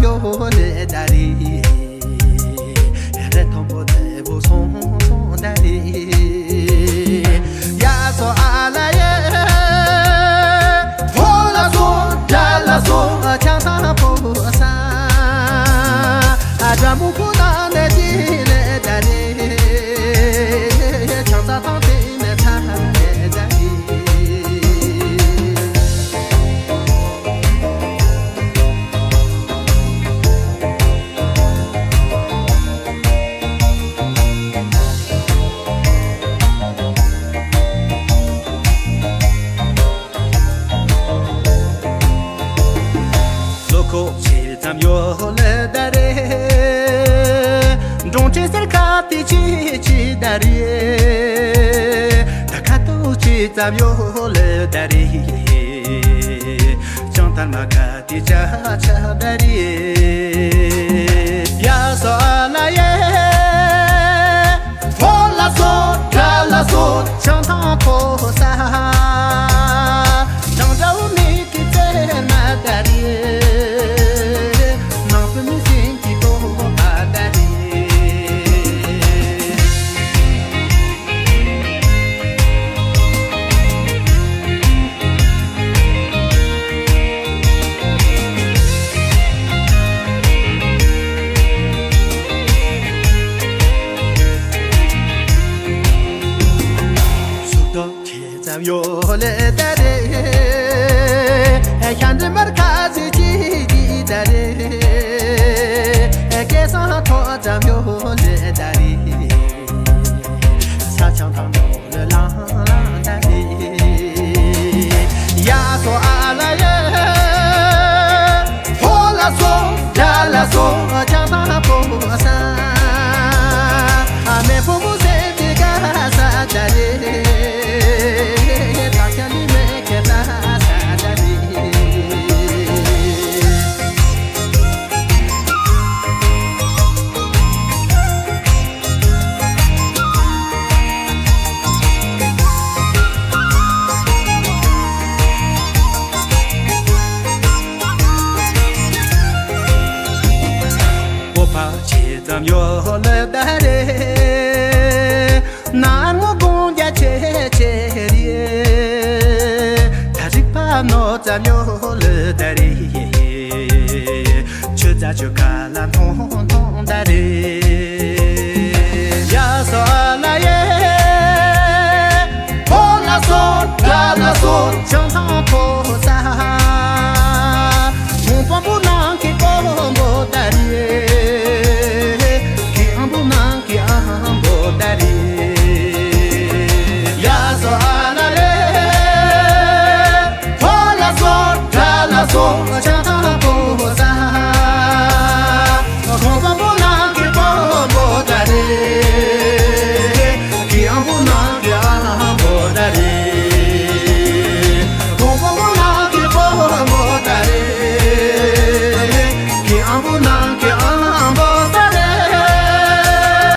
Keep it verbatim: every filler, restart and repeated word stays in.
ཡོ་ལེ་ད་རེ། རེ་མཐོན་པོ་དེ་བོ་སོང་སོང་ད་རེ། ཡ་སོ་ཨ་ལ་ཡེ། ཧོ་ལ་སོ་དྲ་ལ་སོ་ཆང་ཐང་ཕོ་ས། ཨ་དྲ་མུ་ཁུ་ན་ནེ་ཅི་ལེ་ད་རེ། ཆང་ས་ཐང་དེ་ནེ་ཚ་ལེ་ད་རེ། ལོ་ཁོ་ཆེ་ཙམ་ཡོད་ལེ་ད་རེ། འབྲོང་ཆེ་སེར་ཁ་དེ་ཆེ་ཆེ་ད་རེ། ད་ཁ་ཏུ་ཆེ་ཙམ་ཡོད་ལེ་ད་རེ། ཅང་ཐར་མ་ཁ་དེ་ཆ་ཆ་ད་རེ། ཡ་སོ་ཨ་ལ་ཡེ། ཧོ་ལ་སོ་དྲ་ལ་སོ་ཆང་ཐང་ཕོ་ས། ནང་འདྲ་བོ་མིག་གི་རྩེ་ན་ད་རེ། ནང་སུ་མི་སེང་གི་ཕོ་བ་ད་རེ། ཟུག་ཏོ་ཁྱེད་ཙམ་ཡོད་ལེ་ད་རེ། ཤ་འདྲེ་མར་ཁ་ཟི་ཅི་ཅི་ད་རེ། སྐལ་བཟང་ཐོག་ཙམ་ཡོད་ལེ་ད་རེ། ས་ཆང་ཐང་ནོ་ལེ་ལང་ལང་ད་རེ། ཡ་སོ་ཨ་ལ་ཡེ། ཧོ་ལ་སོ་དྲ་ལ་སོ་ཆང་ཐང་ཕོ་ས། ཨ་མེ་ཕོ་མོ་སེ་ཏི་ག་ས་ད་རེ། ད་ཁྱ་ལི་མེ་ཁེ་ད་ས་ད་རེ། སྤོབས་པ་ཆེ་ཙམ་ཡོད་ལེ་ད་རེ། ནར་མོ་དགུང་རྒྱ་ཆེ་ཆེ་རེ། ད་རིག་པ་ནོར་ཙམ་ཡོད་ལེ་ད་རེ། ཆུ་རྩྭ་ཆུ་ཁ་ལ་མཐོང་མཐོང་ད་རེ། ཡ་སོ་ཨ་ལ་ཡེ། ཧོ་ལ་སོ་དྲ་ལ་སོ་ཆང་ཐང་ཕོ་ས། ཁོང་པང་བུ་ནང་གི་ཀོང་པོ་ད་རེ། ཁྱེད་ཨམ་བུ་ནང་གི་ཨམ་བུ་ད་རེ། ཡ་སོ་ཨ་ལ་ལེ། ཧོ་ལ་སོ་དྲ་ལ་སོ།